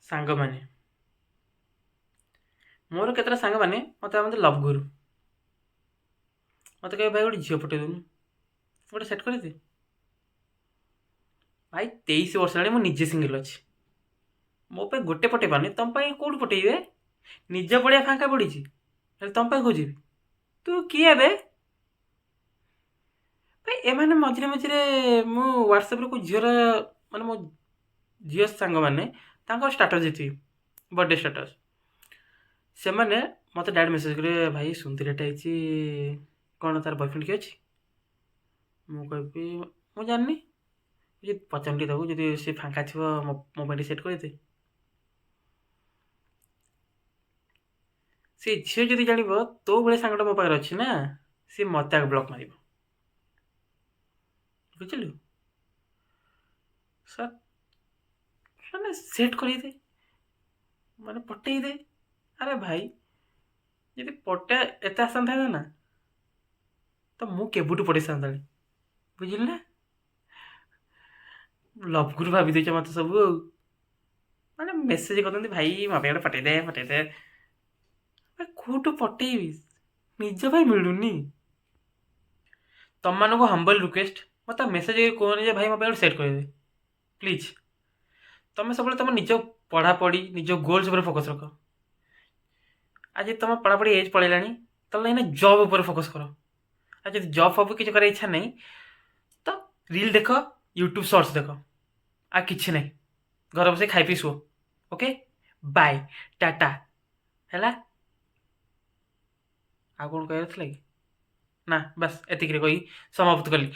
ସାଙ୍ଗମାନେ, ମୋର କେତେଟା ସାଙ୍ଗମାନେ ମୋତେ ଭାବନ୍ତି ଲଭ୍ ଗୁରୁ। ମୋତେ କହିବେ, ଭାଇ, ଗୋଟେ ଝିଅ ପଟେଇ ଦେଉନୁ, ଗୋଟେ ସେଟ୍ କରିଦେ ଭାଇ। 23 ବର୍ଷ ହେଲାଣି, ମୁଁ ନିଜେ ସିଙ୍ଗଲ୍ ଅଛି। ମୋ ପାଇଁ ଗୋଟେ ପଟେଇ ପାରୁନି, ତମ ପାଇଁ କେଉଁଠୁ ପଟେଇବେ? ନିଜ ପଡ଼ିଆ ଫାଙ୍କା ପଡ଼ିଛି, ହେଲେ ତମ ପାଇଁ ଖୋଜିବି? ତୁ କିଏ ଏବେ ଭାଇ? ଏମାନେ ମଝିରେ ମଝିରେ ମୁଁ ହ୍ୱାଟ୍ସଆପ୍ରେ କେଉଁ ଝିଅର, ମାନେ ମୋ ଝିଅ ସାଙ୍ଗମାନେ, ତାଙ୍କର ଷ୍ଟାଟସ୍ ଦେଇଥିବି, ବର୍ଥଡେ ଷ୍ଟାଟସ୍, ସେମାନେ ମୋତେ ଡାଇରେକ୍ଟ ମେସେଜ୍ କରିବେ, ଭାଇ, ସୁନ୍ଦରୀଟା ହେଇଛି, କ'ଣ ତାର ବୟଫ୍ରେଣ୍ଡ କିଏ ଅଛି? ମୁଁ କହିବି, ମୁଁ ଜାଣିନି। ଯଦି ପଚାରୁନି ତାକୁ, ଯଦି ସେ ଫାଙ୍କା ଥିବ, ମୋ ମୋ ପାଇଁ ଟିକେ ସେଟ୍ କରିଦେ। ସେ ଝିଅ ଯଦି ଜାଣିବ ତୋ ଭଳିଆ ସାଙ୍ଗଟା ମୋ ପାଖରେ ଅଛି ନା, ସେ ମୋତେ ଆଗ ବ୍ଲକ୍ ମାରିବ, ବୁଝିଲୁ? ସାର୍, ମାନେ ସେଟ୍ କରେଇଦେ, ମାନେ ପଟେଇ ଦେ। ଆରେ ଭାଇ, ଯଦି ପଟେ ଏତେ ଆସାନ ଥାନ୍ତା ନା, ତ ମୁଁ କେବେଠୁ ପଟେଇ ସାରନ୍ତାଣି, ବୁଝିଲୁ ନା? ଲଭ୍ ଗୁରୁ ଭାବି ଦେଇଛ ମୋତେ ସବୁ ଆଉ। ମାନେ ମେସେଜ୍ କରୁଛନ୍ତି, ଭାଇ, ମୋ ପାଇଁ ଗୋଟେ ପଟେଇ ଦେ, ପଟେଇ ଦେ। କେଉଁଠୁ ପଟେଇବି? ନିଜ ପାଇଁ ମିଳୁନି। ତମମାନଙ୍କୁ ହମ୍ବଲ୍ ରିକ୍ୱେଷ୍ଟ, ମୋତେ ମେସେଜ୍ କୁହନି ଯେ ଭାଇ, ମୋ ପାଇଁ ଗୋଟେ ସେଟ୍ କରିଦେ, ପ୍ଲିଜ୍। ତମେ ସବୁବେଳେ ତମ ନିଜ ପଢ଼ାପଢ଼ି, ନିଜ ଗୋଲ୍ସ ଉପରେ ଫୋକସ୍ ରଖ। ଆଜି ତମ ପଢ଼ାପଢ଼ି ଏଜ୍ ପଳେଇଲାଣି, ତାହେଲେ ଏଇନା ଜବ୍ ଉପରେ ଫୋକସ୍ କର। ଆଉ ଯଦି ଜବ୍ ଫବ୍ କିଛି କରିବା ଇଚ୍ଛା ନାହିଁ, ତ ରିଲ୍ ଦେଖ, ୟୁଟ୍ୟୁବ୍ ସର୍ଟସ୍ ଦେଖ, ଆଉ କିଛି ନାହିଁ। ଘରେ ବସି ଖାଇ ପିଇ ଶୁଅ। Okay, bye, tata. ହେଲା, ଆଉ କ'ଣ କହିବାର ଥିଲା କି? ନା, ବାସ୍ ଏତିକିରେ କହି ସମାପ୍ତ କଲି।